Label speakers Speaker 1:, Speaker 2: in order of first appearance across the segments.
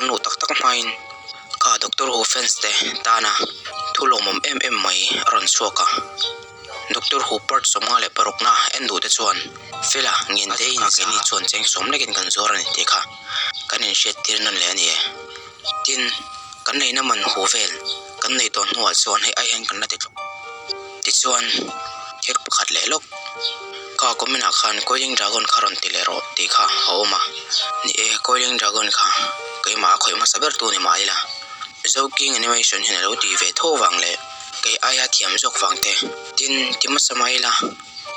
Speaker 1: luh tak tak hmain kha Doctor Who fans te tana thu lawmawm em em mai a rawn chhuak a. Doctor Who part 56 na en duh te chuan Fela ngen te in keini chuan cheng sawm lekin kan zuar a ni tih kha kan inhriat tir nawn leh a ni e. Tin, kan neihna man hu vel kan neih tawh hnuah chuan hei ai hian kan la ti tlawk. Tichuan, thil pakhat leh lawk, kha comment ah khan Coiling Dragon kha rawn ti leh rawh tih kha a awm a. Ni e, Coiling Dragon kha keimah a khawih hmasa ber tu ni mah ila, Zo King Animation hian a lo tih ve tho vang leh kei aia thiam zawk vang te. Tin, ti hmasa mah ila.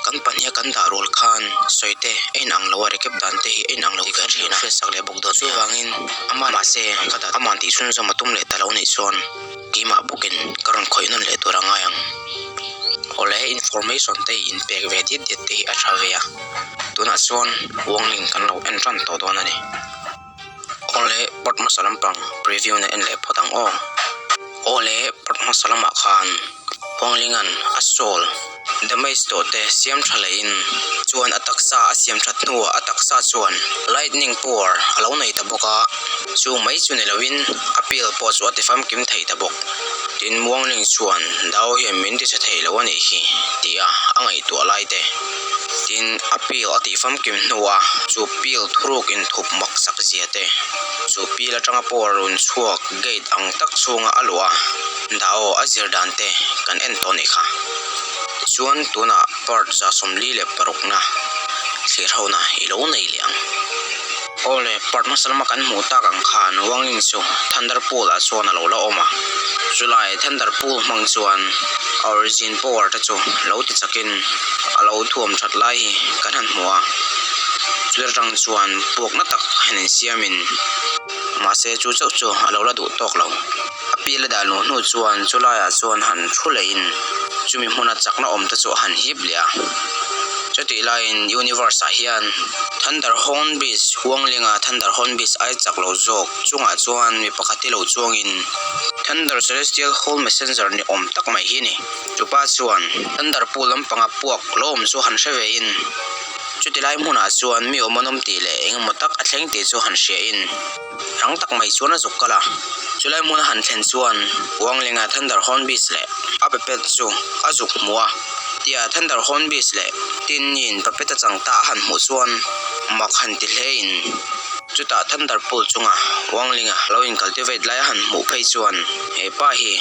Speaker 1: Kan pahniha kan dah rual khan sawi te a inang lo a, recap dan te hi a inang lo ve thin a, hriatsak leh bawk dawn chuvangin amah mahse ka dah amah tih chhunzawm a tum leh ta lo nih chuan keimah bawkin ka rawn khawih nawn leh tur a ngai ang. Awle information te hi inpek ve diat diat te hi a tha ve a, tunah chuan Wangling kan lo en tan tawh dawn a ni. Awle part hmasa lampang preview na en leh phawt ang aw. Awle part hmasa lamah khan Huanglinga'n a soul damage tawh te siam tha leh in chuan a taksa a siam that hnuah a taksa chuan lightning power a lo nei ta bawk a, chu mai chu ni loin a pill pawh chu a ti famkim thei ta bawk. Tin Muangling chuan Dao hian min ti chhe thei lo a nih hi tia a ngaihtuah lai te. Tin, a pil a tih famkim hnuah chu pil thuruk inthup mak sak zia te, chu pil atanga power rawn chhuak gate ang tak chhunga a luh a, Dao a zir dan te kan en tawh nih kha. Tichuan, tunah part 46 na thlir hona i lo nei leh ang. Awle, part hmasa lama kan hmuh tak ang khan Wangling chu Thunder Pool ah chuan a lo la awm a. Chulai Thunder Pool hmang chuan a origin power te chu lo ti chakin a lo thuam that lai hi kan han hmu a. Chuti atang chuan puakna tak han insiamin mahse chu chauh chu a lo la duh tawk lo. A pil a dah luh hnu chuan chulaiah chuan han thu lehin chumi hmuna chakna awm te chu a han hip leh a. Chutih laiin universe ah hian Thunder Horn Beast Huanglinga Thunder Horn Beast ai chak lo zawk chungah chuan mi pakhat hi lo chuangin Thunder Celestial Hall Messenger ni awm tak mai hi a ni. Chupa chuan Thunder Pool lampanga puak lo awm chu han hre ve in chuti lai hmunah chuan mi awm an awm tih leh eng emaw tak a thleng tih chu han hria in rang tak mai chuan a zuk kal a. Chulai hmuna han thlen chuan Huanglinga Thunder Horn Beast leh a pepet chu a zuk hmu a. Tia Thunder Horn Beast leh Tinnin puppet a chang ta a han hmuh chuan mak han ti hle in chutah Thunder Pool chunga Wanglinga lo in cultivate lai a han hmuh phei chuan he pa hi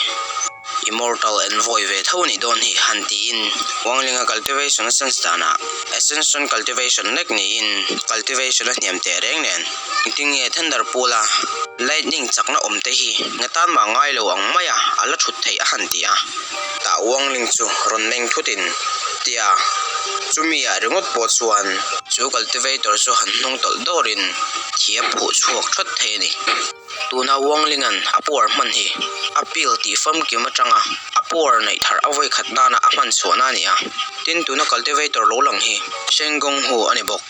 Speaker 1: Immortal Envoy ve tho anih dawn hi han tiin Wanglinga cultivation a sense danah Ascension cultivation lek niin cultivation a hniam teh reng nen engtin nge Thunder Pool a lightning chakna awm te hi nga tan mah ngai lo ang maia a la thut theih a han ti a. Tah Wangling chu rawn meng thutin tia chumi ah ringawt pawh chuan chu cultivator chu han hnung tawlh dawrin thi a phuh chhuak thawt thei a ni. Tuna Wanglinga'n a power hman hi a pil tih famkim atanga a power neih thar a vawi khat nana a hman chhuahna a ni a. Tin, tuna cultivator lo lang hi Shengong Hu a ni bawk.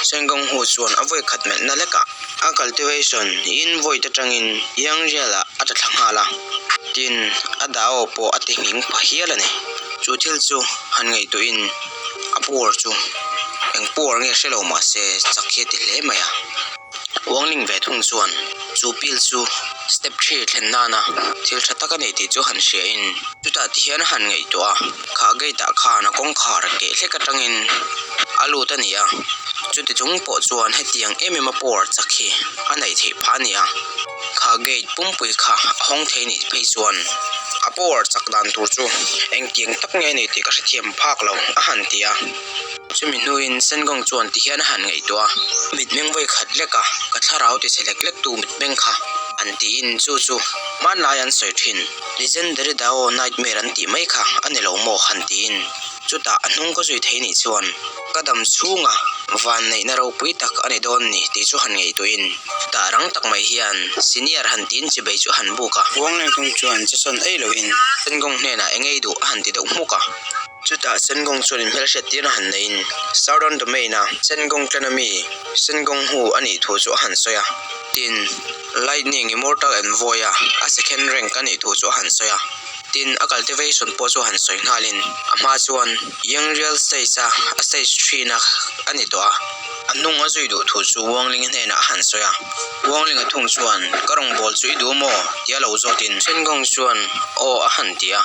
Speaker 1: Shengong Hu chuan a vawi khat melhna lekah a cultivation in vawi te tangin Yangrial ah a tla thla nghal a. Tin, a dao pawh a ti nghing pha hial a ni. Chu thil chu han ngaihtuahin a power chu eng power nge hre lo mah se chak hi a ti hle mai a. Wangling ve thung chuan chu pil chu step three thlen nana thil tha tak a nei tih chu han hriain chutah ti hian a han ngaihtuah a, kha gate ah khan a kawngkhar keh hlek atangin a lut a ni a, chuti chung pawh chuan hetiang em em a power chak hi a neih theih phah a ni a. Kha gate pumpui kha a hawng thei nih phei chuan a power chak dan tur chu engtiang tak nge ni tih ka hrethiam phak lo a han ti a. Chumi hnuin Sengong chuan ti hian a han ngaihtuah a, Mitmeng vawi khat lek a, ka thlarau ti chhe lek lek tu mitmeng kha an tiin chu chu hmanlai an sawi thin. Legendary Dao Nightmare an tih mai kha a ni lo maw han tiin chutah a hnung ka zui thei nih chuan ka dam chhunga vanneihna ropui tak a ni dawn ni tih chu han ngaihtuahin tah rang tak mai hian senior han tiin chibei chu a han buk a. Wang Lengthung chuan chesawn ei loin Sengong hnenah eng ei duh a han ti deuh hmuk a. Chutah Sengong chuan inhmelhriat tirna han neiin Southern Domain a Sengong clan ami Sengong Hu a nih thu chu a han sawi a. Tin, Lightning Immortal Envoy a a second rank a nih thu chu a han sawi a. Tin, a cultivation pawh chu han sawi nghalin a hma chuan Young Real stage a a stage three na a ni tawh a. A hnung a zui duh thu chu Wanglinga hnenah a han sawi a. Wanglinga thung chuan, Ka rawngbâwl chu i duh maw? tia lo zawtin. Sengong chuan, Aw a han ti a.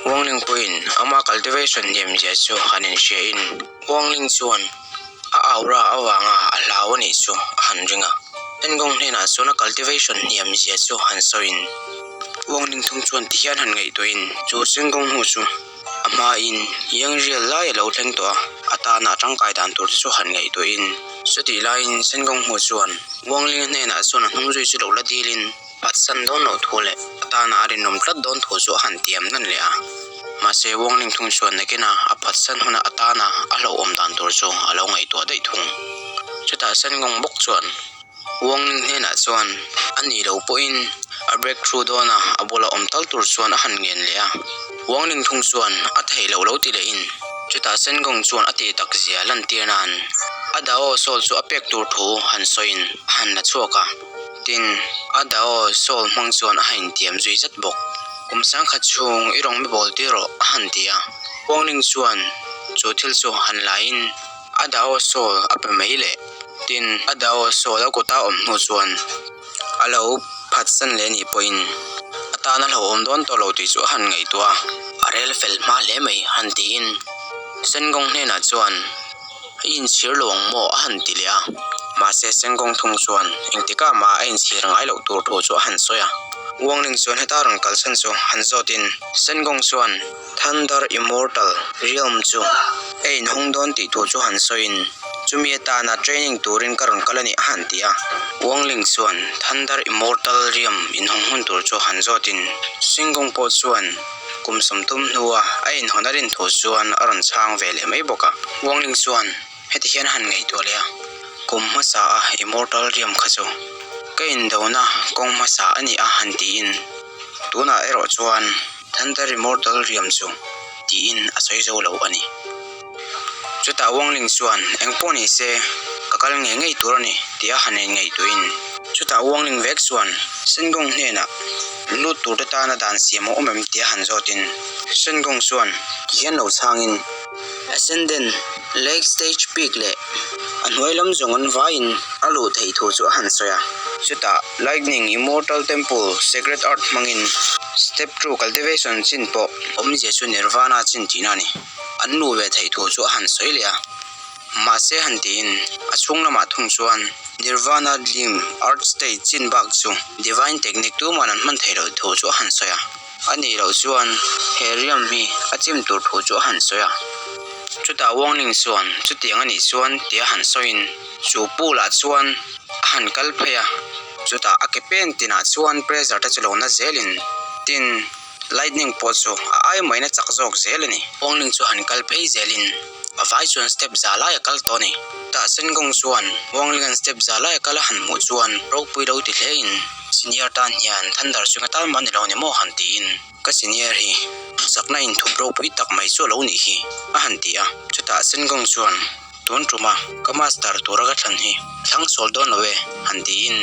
Speaker 1: Wangling pawhin ama cultivation hniamzia chu han inhriain Wangling chuan a aura avanga a hlau a nih chu a han ring a. Sengong hnenah chuan a cultivation hniamzia chu han sawiin Wangling thung chuan tihian han ngaihtuahin chu Sengong hnu chu A hmain Yang Rial lai a lo thleng tawh a, a tana a tangkai dan tur te chu han ngaihtuahin. Chutih laiin Sengong hmu chuan Wanglinga hnenah chuan a hnung zui chu lo la dilin phatsan dawn loh thu leh a tana a rinawm tlat dawn thu chu a han tiam nawn leh a. Mahse Wangling thung chuan nakina a phatsan huna a tana a hlauhawm dan tur chu a lo ngaihtuah daih thung. Chutah Sengong bawk chuan. Wangling hnenah chuan a nih loh pawhin a breakthrough dawn a, a bula awm tal tur chuan a han ngen leh a. Wangling thung chuan a theih loh lo ti lehin chutah Sengong chuan a tih tak zia lantir nan a Dao Soul chu a pek tur thu han sawiin a han la chhuak a. Tin, a Dao Soul hmang chuan a han intiam zui zat bawk. Kum sangkhat chhung i rawn mi bawl tir rawh a han ti a. Wangling chuan chu thil chu han laiin A Dao Soul a pe mai leh. Tin, a Dao Soul a kuta awm hnu chuan a lo phatsan leh anih pawhin a tan a hlauhawm dawn tawh lo tih chu a han ngaihtuah a, a rel fel hma hle mai han tiin Sengong hnenah chuan i inchhir lo ang maw a han ti leh a, mahse Sengong thung chuan engtikah mah a inchhir ngai loh tur thu chu a han sawi a. Wangling chuan heta rawn kalsan chu han zawtin Sengong chuan Thunder Immortal Realm chu a inhawng dawn tih thu chu han sawiin, chumi atana training turin ka rawn kal a ni a han ti a. Wang Ling chuan Thunder Immortal Realm inhawng hun tur chu han zawtin, Xingkong pawh chuan kum 30 hnua a inhawn a rin thu chuan a rawn chhang ve leh mai bawk a. Wang Ling chuan heti hian a han ngaihtuah leh a, Kum hmasa a Immortal Realm kha chu ka indona kawng hmasa a ni a han tiin, tunah erawh chuan, Thunder Immortal riam chu tiin a sawi zo lo a ni. Chutah Wangling chuan eng pawh ni se ka kal ngei ngei tur a ni tia han en ngaihtuahin chutah Wangling vek chuan Sengong hnenah lut tur te tana dan siam a awm em tia han zawtin Sengong chuan tihian lo chhangin Ascendant Lake Stage Peak leh a hnuai lam zawng an vaiin a luh theih thu chu a han sawi a. Chutah Lightning Immortal Temple Sacred Art hmangin Step Two Cultivation chin pawh awmzia chu Nirvana chin tihna a ni. An luh ve theih thu chu a han sawi leh a. Mahse han tiin a chhung lamah thung chuan Nirvana Dream Art State chin bak chu Divine Technique tuman an hman theih loh thu chu a han sawi a. A nih loh chuan he riam hi a chim tur thu chu a han sawi a. Chutah Wangling chuan chutiang a nih chuan tia han sawiin chu pool ah chuan a han kal phei a. Chutah a ke pen tinah chuan pressure te chu lo na zelin tin lightning pawh chu a ai maina chak zawk zel a ni. Wangling chu han kal phei zelin a vai chuan step za lai a kal tawh a ni. Chutah Sengong chuan Wanglinga'n step za lai a kal a han hmuh chuan ropui lo ti hlein Senior tan hian Thunder chu nga tal mah ni lo ni maw han tiin ka senior hi chakna inthup ropui tak mai chu a lo nih hi a han ti a. Chutah Sengong chuan tun tuma ka master tura ka thlan hi thlang sawl dawn lo e han tiin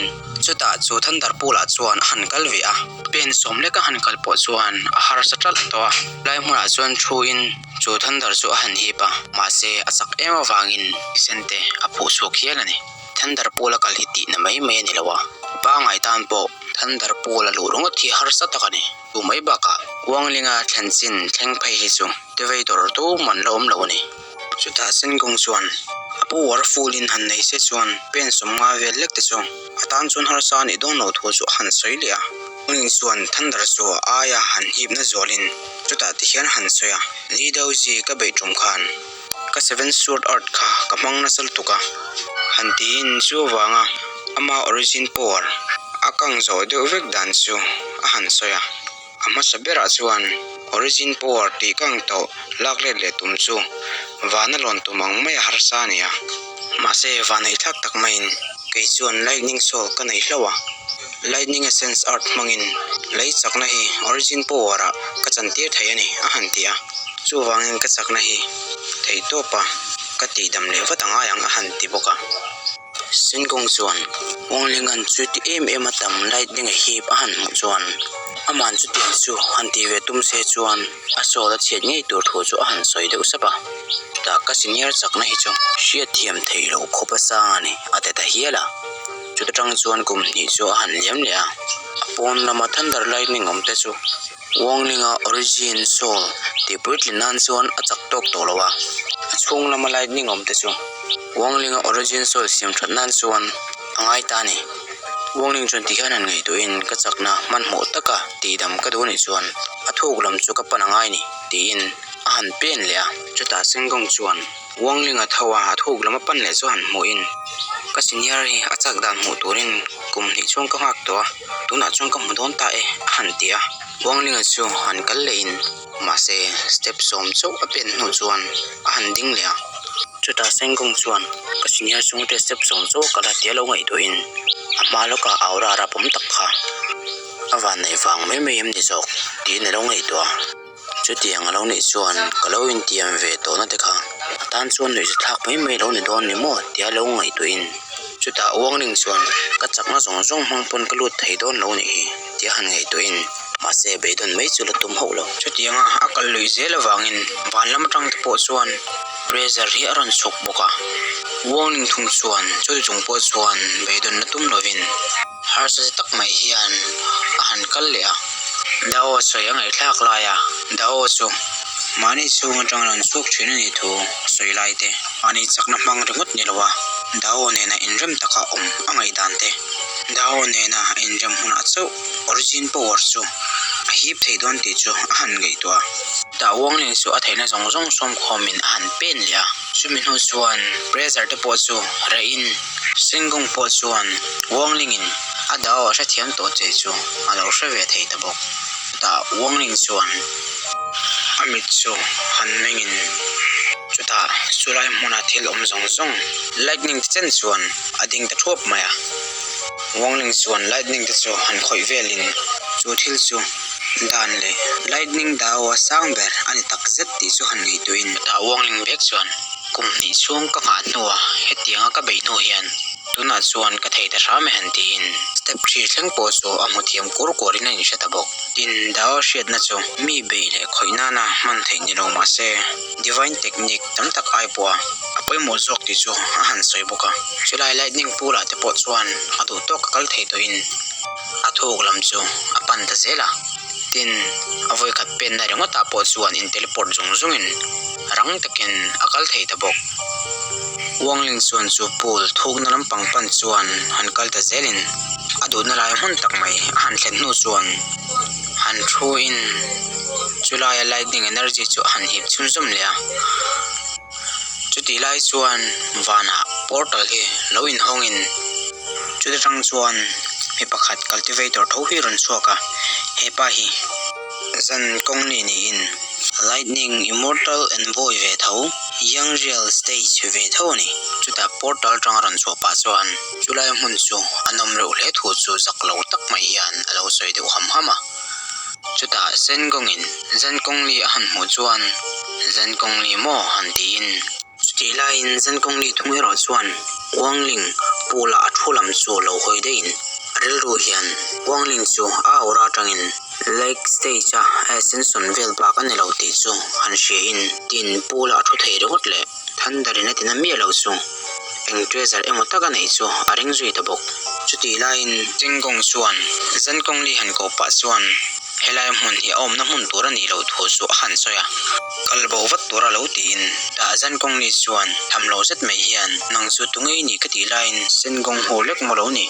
Speaker 1: chutah chu Thunder pool ah chuan a han kal ve a. Pen sawm lek a han kal pawh chuan a harsa ṭalh tawh a, lai hmunah chuan thu in chu Thunder chu a han hip a, mahse a chak em avangin thisen te a phuh chhuak hial a ni. Thunder pool a kal hi tihna mai mai a ni lo a, pangai tan pawh Thunder pool a luh ringawt hi harsa tak a ni. Chu mai bakah Wanglinga thlen chin thleng phei hi chu tivei dawr tuman la awm lo a ni. Chutah Sengkung chuan a power full in han nei se chuan pen 50 vel lek te chu a tan chuan harsa a nih dawn loh thu chu a han sawi leh a. Wangling chuan Thunder chu a aia han hipna zualin chutah ti hian han sawi a, Li Daozi ka beih tum khan ka Seven Sword Art kha ka hmang nasa lutuk a, han tiin chu avanga ama origin power a kang zawh deuh vek dan chu a han sawi a. A hmasa berah chuan origin power tih kang tawh lak let leh tum chu vana lawn tum ang mai a harsa a ni a. Mahse vanneih thlak tak maiin kei chuan lightning soul ka nei hlauh a, lightning essence art hmangin lei chakna hi origin power ah ka chantir thei a ni a han ti a. Chuvangin ka chakna hi theihtawpa ka tihdam leh vat angai ang a han ti bawk a. Sengkawng chuan Wanglinga'n chuti em em a tam lightning a hip a han hmuh chuan aman chutiang chu han tih ve tum se chuan a sawl a chhiat ngei tur thu chu a han sawi deuh sap a. Chutah ka senior chakna hi chu hriatthiam theih loh khawp a sang a ni a ti ta hial a. Chuta tang chuan kum hnih chu a han liam leh a, a pawn lama thunder lightning awm te chu Wanglinga origin soul tih puitlin nan chuan a chak tawk tawh lo a, a chhung lama lightning awm te chu Wanglinga origin soul siam that nan chuan a ngai ta a ni. Wangling chuan ti hian han ngaihtuahin ka chakna hmanhmawh taka tihdam ka duh anih chuan a thuk lam chu ka pan a ngai ni tiin a han pen leh a. Chutah Sengkawng chuan Wanglinga tho a a thuk lam a pan leh chu han hmuhin ka senior hi a chak dan hmuh turin kum hnih chhung ka nghak tawh a, tunah chuan ka hmu dawn ta e a han ti a. Wanglinga chu han kal lehin mahse step sawm chauh a pen hnu chuan a han ding leh a. Chutah Sengkawng chuan ka senior chhungte step sawm chauh a kal a tia lo ngaihtuahin a hma lawkah aura rapawm tak kha a vanneih vang mai mai em ni zawk tiin a lo ngaihtuah a. Chutiang a lo nih chuan ka lo intiam ve tawhna te kha a tan chuan nuihza thlak mai mai lo ni dawn ni maw tia lo ngaihtuahin chutah Wangling chuan ka chakna zawng zawng hmang pawn ka lut thei dawn lo nih hi tia han ngaihtuahin mahse beidawn mai chu la tum hauh lo. Chutianga a kal luih zel avangin van lam atang te pawh chuan pressure hi a rawn chhuk bawk a, Wangling thung chuan chuti chung pawh chuan beidawn la tum lovin harsa tak mai hian a han kal leh a. Dao sawi a ngaihthlak lai a, Dao chu mahni chhung atang rawn chhuak thin a nih thu a sawi lai te, mahni chakna hmang ringawt ni lo a, Dao nena inrem taka awm a ngaihdan te, Dao nena inrem hunah chauh origin power chu a hip thei dawn tih chu a han ngaihtuah a. Chutah Wangling chu a theihna zawng zawng sawmkhawmin a han pen leh a, chumi hnu chuan pressure te pawh chu rehin Singkung pawh chuan Wangling-in a Dao a hrethiam tawh che chu a lo hre ve thei ta bawk. Chutah Wangling chuan a mit chu han mengin chutah chulai hmuna thil awm zawng zawng lightning te chen chuan a ding ta thuap mai a. Wangling chuan lightning te chu han khawih velin chu thil chu dan leh lightning Dao a sang ber a ni tak zet tih chu han ngaihtuahin chutah Wangling vek chuan kum hnih chhung ka nghah hnuah hetianga ka beih hnu hian Tunah chuan ka thei ta hram e han tiin step thi thleng pawh chu a hmu thiam kur kuarin a inhre ta bawk. Tin, Dao hriatna chu mi beih leh khawih nana hman theih ni lo mah se divine technique tam tak ai pawha a pawimawh zawk tih chu a han sawi bawk a. Chulai lightning pool ah te pawh chuan a duh tawk a kal thei tawhin a thuk lam chu a pan ta zel a. Tin, a vawikhat penna ringawtah pawh chuan in teleport zung zungin rang takin a kal thei ta bawk. Wangling chuan chu pool thukna lampang pan chuan han kal ta zelin a duhna lai hmun tak mai a han thlen hnu chuan han thu in chulaia lightning energy chu a han hip chhunzawm leh a. Chutih lai chuan vanah portal hi lo inhawngin chuta tang chuan mi pakhat cultivator tho hi a rawn chhuak a, hepa hi zan kawng ni niin lightning immortal envoy ve tho young real stage ve tho a ni. Chutah portal atang a rawn chhuah pah chuan chulai hmun chu a nawm reuh hle thu chu zak lo tak mai hian a lo sawi deuh ham ham a. Chutah Sengawngin Zenkawngli a han hmuh chuan Zenkawngli maw han tiin. Chutih laiin Zenkawngli thung erawh chuan Wangling pool-a a thu lam chu lo hawi daihin a rilru hian Wangling chu a aura atangin Lake stage-a ascension vel bak a ni lo tih chu han hriain tin pool-a a thu thei ringawt leh Thunder-in a tina miah lo chu eng treasure emaw tak a neih chu a ring zui ta bawk. Chutih laiin Chengkawng chuan Zenkawngli han koh pah chuan helai hmun hi a awmna hmun tur a nih loh thu chu a han sawi a, kal bo vat tur a lo tiin tah Zenkawngli chuan tham lo zet mai hian nang chu tungei nih ka tih laiin Senkawng hu lek maw lo ni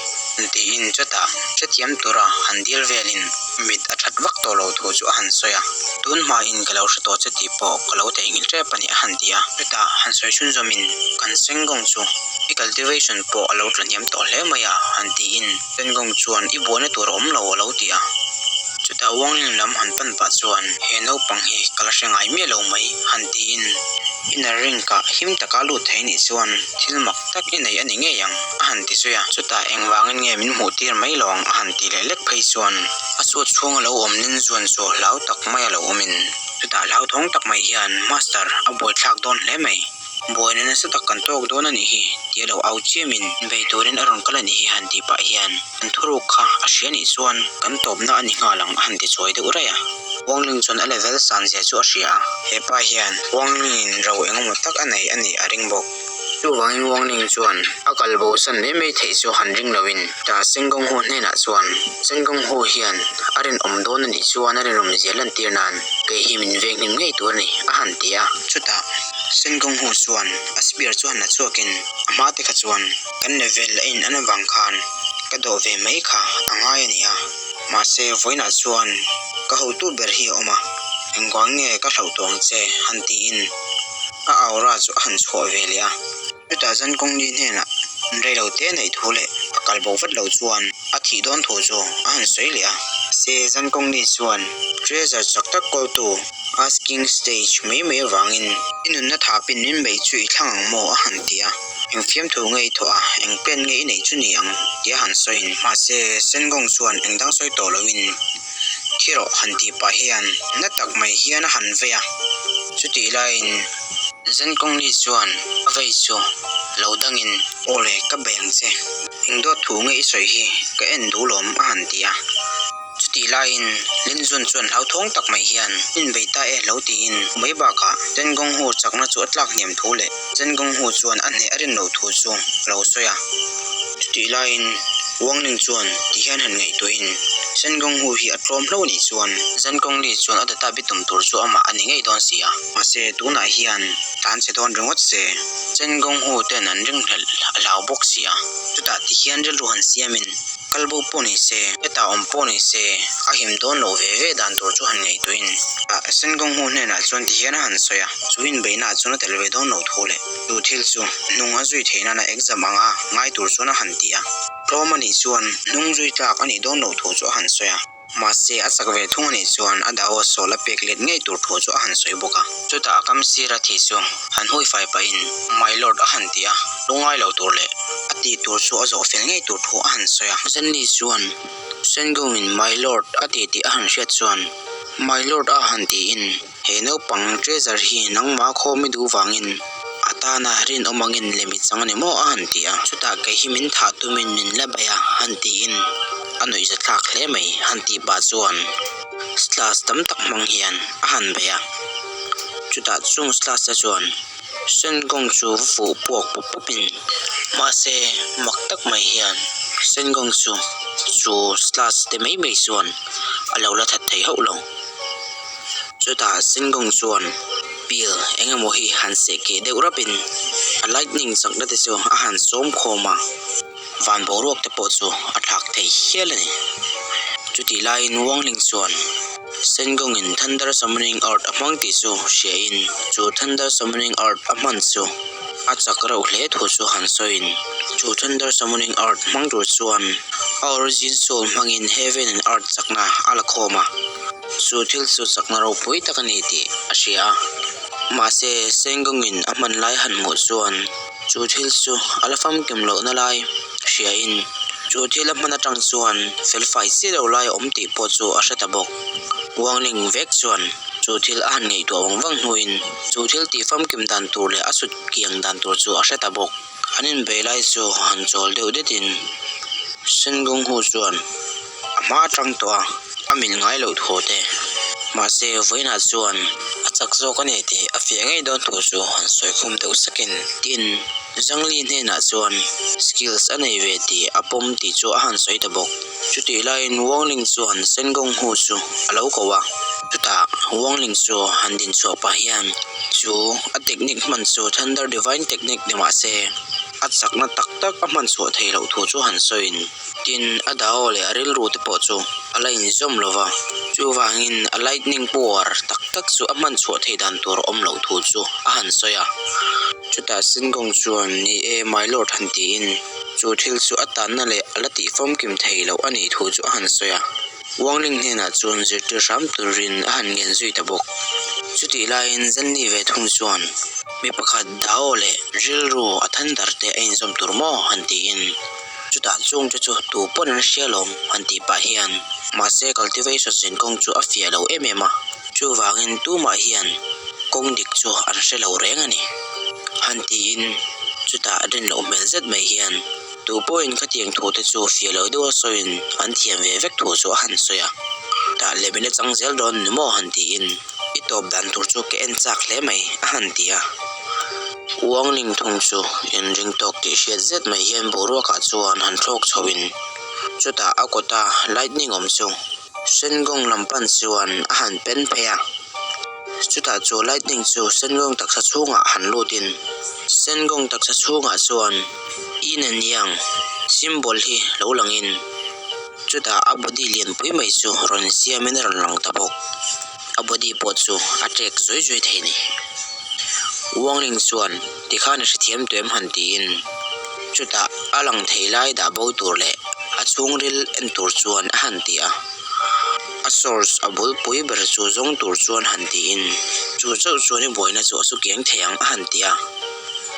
Speaker 1: tiin chutah hrethiam tura han dil velin mit a that vak tawh lo thu chu a han sawi a, tun hmain ka lo hre tawh che tih pawh ka lo theihnghilh tep a ni a han ti a, chutah han sawi chhunzawmin kan Sengawng chu i cultivation pawh a lo tla hniam tawh hle mai a han tiin Sengawng chuan i buaina tur a awm lo a lo ti a, chutah Wangling lam han pan pah chuan he naupang hi ka la hre ngai miah lo mai han tiin inner ring kah him taka lut thei nih chuan thil mak tak i nei a ni ngei ang a han ti zui a, chutah engvangin nge min hmuh tir mai lo ang a han ti leh lek phei chuan a suat chhunga lo awm nin zuan chu hlau tak mai a lo awmin. Chutah hlauthawng tak mai hian Master a buaithlak dawn hle mai. Buaina nasa tak kan tawk dawn a nih hi, tia lo au chiamin bei turin a rawn kal a nih hi han tih pah hian an thuruk kha a hria nih chuan kan tawpna a ni nghal ang a han ti chuai deuh raih a. Wang Ling chuan a level san zia chu a hria a, hepa hian Wang Ling in ro engemaw tak a nei a nih a ring bawk. Chuvangin Wang Ling chuan a kal bo san mai mai theih chu han ring loin ta Sengkawng Hu hnenah chuan Sengkawng Hu hian a rinawm dawn a nih chuan a rinawm zia lantir nan kei hi min veng hnim ngei tur a ni a han ti a. Chutah Sengkawng Hu chuan a spear chu han la chhuakin a hma te kha chuan kan level a in an avang khan ka dawh ve mai kha a ngai a ni a, mahse vawiinah chuan ka hotu ber hi a awm a, engvang nge ka hlauh tawh ang che han tiin a aura chu a han chhuah ve leh a. Chutah zan kawngni hnenah reilo te neih thu leh a kal bo vat lo chuan a thih dawn thu chu a han sawi leh a. Se zan kawngni chuan treasure chak tak kawltu asking stage mai mai avangin i nunna thapin min beih chu i thlang ang maw a han ti a. Eng fiamthu nge i thawh a, eng plan nge i neih chu ni ang tia han sawiin. Mahse Sengong chuan eng dang sawi tawh loin thi rawh han tih pah hian na tak mai hian a han vei a. Chutih laiin Zenkawngni chuan a vei chu lo dangin, Aw le, ka bei ang che. Eng dawt thu nge i sawi hi ka en duh lawm a han ti a. Chutih laiin Linzun chuan hlauthawng tak mai hian inbei ta e lo tiin mai bakah Zengawng hu chakna chu a tlak hniam thu leh Zengawng hu chuan a hneh a rin loh thu chu a lo sawi a. Chutih laiin Wang Ling chuan ti hian han ngaihtuahin Zengawng hu hi a tlawm hlo nih chuan Zengawng Li chuan a data bitum tur chu amah a ni ngei dawn si a. Mahse tunah hian tlan chhe dawn ringawt se Zengawng hu ten an ringhlelh a hlau bawk si a. Chutah ti hian rilru han siamin kal bo pawh ni se, hetah awm pawh ni se, a him dawn loh ve ve dan tur chu han ngaihtuahin Sengawng hu hnenah chuan ti hian a han sawi a, chu inbeihnaah chuan a tel ve dawn loh thu leh chu thil chu hnung a zui theih nana exam anga ngai tur chuan a han ti a, tlawm a nih chuan hnung zui tlak a nih dawn loh thu chu a han sawi a. Mahse, a chak ve thung a nih chuan a dao sawl a pek let ngei tur thu chu a han sawi bawk a. Chutah a kam sir a thi chu han hui fai pahin, My Lord a han ti a, lungngai lo tur leh a tih tur chu a zawh fel ngei tur thu a han sawi a. Zenli chuan Sengungin My Lord a ti tih a han hriat chuan, My Lord a han tiin, He naupang treasure hi nangmah khawm i duh vangin a tana rinawm angin lem i chang a ni maw a han ti a, chutah kei hi min thah tumin min la bei a han tiin a nuihza thlak hle mai han tih pah chuan slash tam tak hmang hian a han bei a, chutah chung slash te chuan Sengawng chu va fuh puak pawp pawpin mahse mak tak mai hian Sengawng chu chu slash te mai mai chuan a lo la that thei hauh lo. Chutah Sengong chuan pil eng emaw hi han seh keh deuh rapin a lightning chakna te chu a han sawm khawm a, van boruak te pawh chu a thlak thei hial a ni. Chutih laiin Wang Ling chuan Sengongin Thunder Summoning Art a hmang tih chu hriain chu Thunder Summoning Art a hman chu a chak reuh hle thu chu han sawiin chu Thunder Summoning Art hmang tur chuan a origin soul hmangin Heaven and Earth chakna a la khawm a. Chu thil chu chakna ropui tak a ni tih a hria a, mahse Sengawngin a hman lai han hmuh chuan chu thil chu a la famkim lohna lai hriain chu thil a hman atang chuan felfai chiah lo lai a awm tih pawh chu a hre ta bawk. Wangling vek chuan chu thil a han ngaihtuah vang vang hnuin chu thil tih famkim dan tur leh a sut kiang dan tur chu a hre ta bawk. An inbei lai chu han chawl deuh detin Sengawng hu chuan a hma atang tawh a, a mil ngai loh thu te. Mahse, vawiinah chuan a chak zawk a ni tih a fiah ngei dawn thu chu han sawi khum deuh sakin. Tin, Zangli hnenah chuan skills a nei ve tih a pawm tih chu a han sawi ta bawk. Chutih laiin Wang Ling chuan Sengong Hu chu a lo ko a, chutah Wang Ling chu han din chhuah pah hian chu a technique hman chu Thunder Divine Technique ni mah se a chakna tak tak a hman chhuah theih loh thu chu han sawiin. Tin, a dao leh a rilru te pawh chu a la inzawm lo va, chuvangin a lightning power tak tak chu a hman chhuah theih dan tur a awm loh thu chu a han sawi a. Chutah Singong chuan, Ni e, my lord han tiin chu thil chu a tanna leh a la tihfawmkim thei loh a nih thu chu a han sawi a. Wangling hnenah chuan zirtir hram turin a han ngen zui ta bawk. Chutih laiin Zenli ve thung chuan mi pakhat dao leh rilru a thandar te a inzawm tur maw han tiin, Chutah chungte chu tu pawn an hria lawm han tih pah hian mahse cultivation zin kawng chu a fiah lo em em a, chuvangin tumah hian kawng dik chu an hre lo reng a ni. Han tiin chutah rin loh hmel zet mai hian tu pawhin khatiang thu te chu fiah lo deuha sawiin an thiam ve vek thu chu a han sawi a. Tah lem ila chang zel dawn ni maw han tiin i tawp dan tur chu ka en chak hle mai a han ti a. Uangling thung chu inring tawk tih hriat zet mai hian boruakah chuan han thlawk chhoin chutah a kawta lightning awm chu Sengawng lam pan chuan a han pen phei a. Chutah chu lightning chu Sengawng taksa chhungah han lutin Sengawng taksa chhungah chuan Yin and Yang symbol hi lo langin chutah a body lianpui mai chu rawn siamin a rawn lang ta bawk. A body pawh chu a ṭek zuai zuai thei a ni. Wangling chuan tikhan a hrethiam tawh em han tiin chutah a lang thei lai dah bo tur leh a chhungril en tur chuan a han ti a. A source a bulpui ber chu zawng tur chuan han tiin chu chauh chuan i buaina chu a su kiang thei ang a han ti a.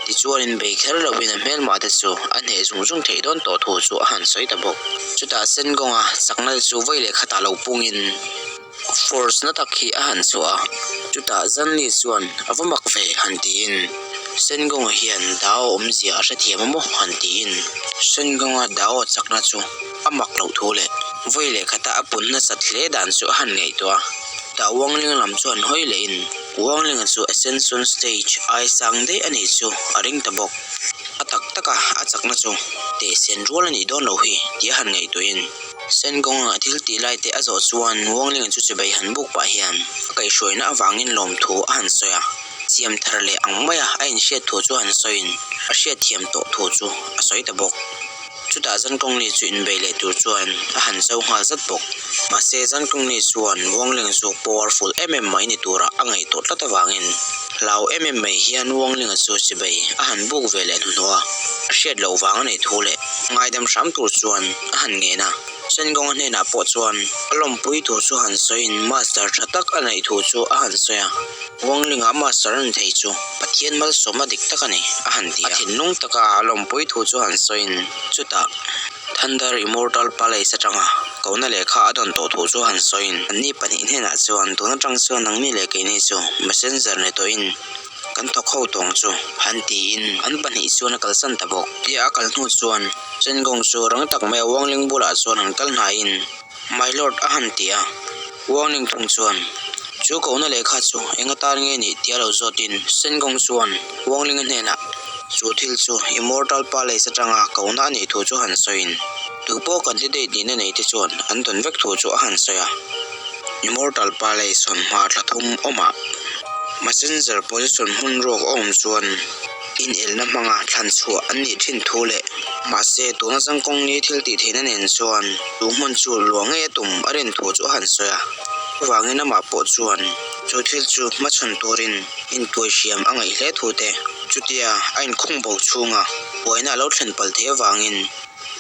Speaker 1: Tichuan inbei kher lovin a hmelmah te chu a hneh zung zung theih dawn tawh thu chu a han sawi ta bawk. Chutah Sengawnga chakna te chu vawi leh khatah lo pungin force na tak hi a han chhuah a, chutah Zanli chuan a va mak ve han tiin Sengawnga hian Dao awmzia a hrethiam a maw han tiin Sengawnga Dao chakna chu a mak loh thu leh vawi leh khata a pun nasat hle dan chu a han ngaihtuah a. Tah Wangling lam chuan hawi lehin Wanglinga chu Ascension stage ai sang daih a nih chu a ring ta bawk. A tak taka a chakna chu tehsen rual a nih dawn loh hi tih a han ngaihtuahin Senkawnga thil tih lai te a zawh chuan Wanglinga chu chibei han buk pah hian a kaihhruaina avangin lawmthu a han sawi a, siam thar leh ang maia a inhriat thu chu han sawiin a hriatthiam tawh thu chu a sawi ta bawk. Chutah Zankawngni chu inbei leh tur chuan a han cho nghal zat bawk. Mahse Zankawngni chuan Wangling chu powerful em em mai ni tura a ngaih tawh tlat avangin hlau em em mai hian Wanglinga chu chibei a han buk ve leh hnuhnawh a, a hriat loh vang a neih thu leh ngaidam hram tur chuan a han ngen a. Sengawnga hnenah pawh chuan a lawmpui tur chu han sawiin master tha tak a neih thu chu a han sawi a. Wanglinga master a ni thei chu Pathian malsawmna dik tak a ni, a han ti a. A thinlung taka a lawmpui thu chu han sawiin chutah Thunder Immortal Palace atanga kohna lehkha a dawn tawh thu chu han sawiin anni pahnih hnenah chuan tun atang chuan nangni leh keini chu messenger ni tawhin kan thawk ho tawng chu han tiin an pahnih chuan a kalsan ta bawk. Tia a kal hnu chuan Chengawng chu rang tak maia Wangling bulah chuan han kal hnaiin My Lord a han ti a, Wangling thung chuan chu kohna lehkha chu eng atan nge nih tia lo zawtin Sengawng chuan Wanglinga hnenah chu thil chu Immortal Palace atanga kohna a nih thu chu han sawiin tupawh candidate nihna nei te chuan an dawn vek thu chu a han sawi a. Immortal Palace hawn hma thla thum awmah Messenger position hmun ruak a awm chuan inelna hmanga thlan chhuah an nih thin thu leh mahse tuna zangkawng ni thil tih theihna nen chuan chu hmun chu luah ngei a tum a rin thu chu a han sawi a. Chuvangin amah pawh chuan chu thil chu hmachhawn turin intuai hriam a ngaih hle thu te chutia a inkhung bo chhunga buaina a lo thlen palh theih avangin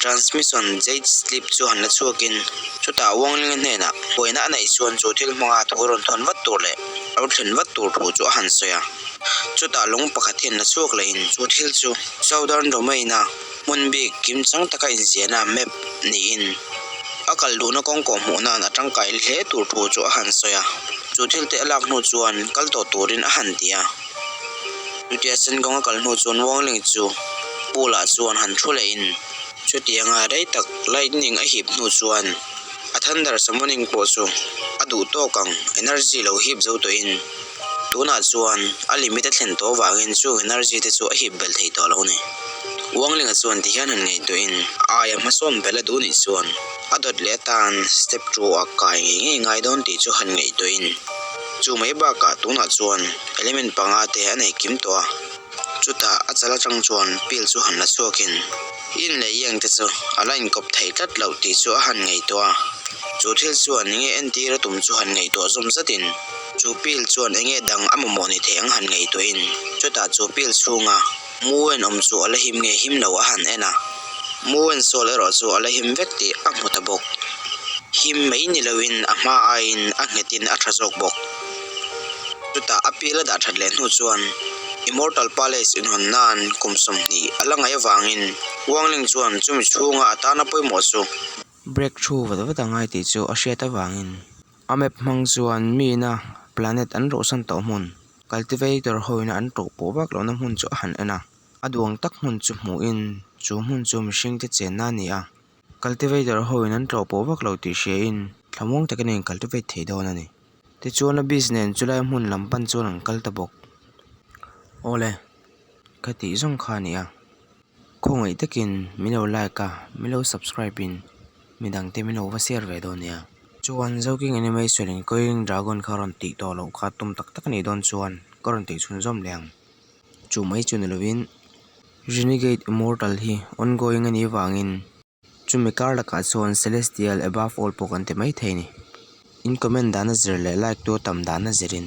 Speaker 1: Transmission Jade Slip chu han la chhuakin chutah Wanglinga hnenah buaina a neih chuan chu thil hmanga thu rawn thawn vat tur leh lo thlen vat tur thu chu a han sawi a. Chutah lung pakhat hian la chhuak lehin chu thil chu Southern Domain-a hmun bik kimchang taka inziahna map niin a kal duhna kawng kawh hmuh nan a tangkai hle tur thu chu a han sawi a. Chu thil te a lak hnu chuan kal tawh turin a han ti a. Chutia Sengawng a kal hnu chuan Wangling chu pool ah chuan han thu lehin chutianga rei tak lightning a hip hnu chuan a thunder summoning pawh chu a duh tawk ang energy lo hip zo tawhin tunah chuan a limit a thlen tawh avangin chung energy te chu a hip belh thei tawh lo a ni. Wanglinga chuan tihian han ngaihtuahin a aia hmasawn belh a duh nih chuan a dawt leh atan step two ah kai ngei ngei ngai dawn tih chu han ngaihtuahin chu mai bakah tunah chuan Element panga te a nei kim tawh a, chutah a chal atang chuan pil chu han la chhuakin in leh yang te chu a la inkawp thei tlat loh tih chu a han ngaihtuah a, chu thil chuan enge entir a tum chu han ngaihtuah zawm zatin chu pil chuan enge dang a mamawh ni thei ang han ngaihtuahin chutah chu pil chhunga Muwen awm chu a la him nge him lo a han en a, Muwen sawl erawh chu a la him vek tih a hmu ta bawk. Him mai ni loin a hma aiin a nghetin a tha zawk bawk. Chutah a pil a dah that leh hnu chuan Immortal Palace inhawn nan kum 20 a la ngaih avangin Wangling chuan chumi chhunga a tana pawimawh chu Break through vat vat a ngai tih chu a hriat avangin a map hmang chuan miina planet an rohsan tawh hmun. Cultivator ho in an tlawh pawh vak lohna hmun chu a han en a, a duh ang tak hmun chu hmuhin chu hmun chu mihring te chenna a ni a. Cultivator ho in an tlawh pawh vak lo tih hria in thlamuang takin a in cultivate thei dawn a ni. Tichuan a beast nen chulai hmun lam pan chuan an kal ta bawk. Awle, ka tih zawng kha a ni a. Khawngaih takin min lo like a, min lo subscribe in midang te min lo va share ve dawn nia. Chuan Zoking Animation in Coiling Dragon kha rawn tih tawh loh kha tum tak tak a nih dawn chuan ka rawn tih chhunzawm leh ang. Chu mai chu ni lovin Renegade Immortal hi ongoing a nih vangin chumi kar lakah chuan Celestial Above All pawh kan ti maithei a ni. In comment dana zir leh like tu a tam dana zirin.